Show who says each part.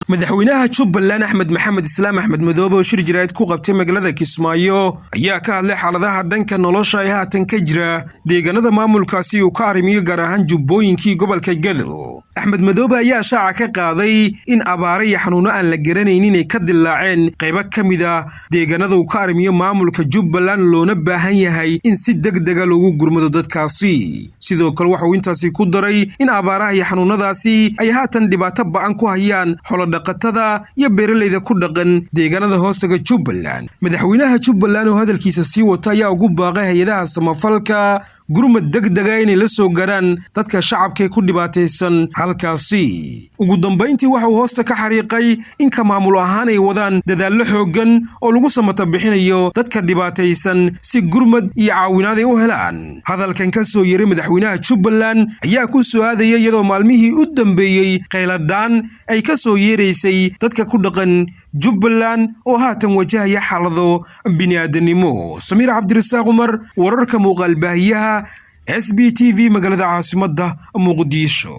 Speaker 1: Madaxweynaha Jubbaland Axmed Maxamed Islaam Axmed Madoobe oo shir jaraa'id ku qabtay magaalada Kismaayo ayaa ka hadlay xaaladaha dhanka nolosha ee haatan ka jira deegaanada maamulkaasi uu ka arrimiyo, gaar ahaan jubbooyinkii gobolka Gado. Axmed Madoobe ayaa shaaca ka qaaday in abaare iyo xanuuno aan la garanaynin ay ka dilaaceen qaybo ka mid a deegaanada uu ka arrimiyo maamulka Jubbaland, loona baahan yahay in si degdega loogu gurmado dadkaasi. Sidoo kale waxa uu intaasi ku daray in abaaraha iyo xanuunadaasi ay haatan dhibaato ba'an ku hayaan xolodhaqatada iyo beeralayda ku dhaqan deegaanada hoostaga Jubbaland. Madaxweynaha Jubbaland oo hadalkiisa sii wata ayaa ugu baaqay hay-adaha samafalka gurmad degdega inay la soo gaaraan dadka shacabka ee ku dhibaataysan halkaasi. Ugu dambayntii waxa uu hoosta ka xariiqay in ka maamul ahaan ay wadaan dadaallo xooggan oo lagu samata bixinayo dadka dhibaataysan si gurmad iyo caawinaad ay u helaan. Hadalkan ka soo yeray madaxweynaha Jubbaland ayaa ku soo aadaya iyadoo maalmihii u dambeeyey qayladhaan ay ka soo yeeraysay dadka ku dhaqan Jubbaland oo haatan wajahaya xaalado bini'aadanimo. Samiir Cabdirasaaq Cumar, wararka muuqaalbaahiyaha SBTV, magaalada caasimadda Muqdisho.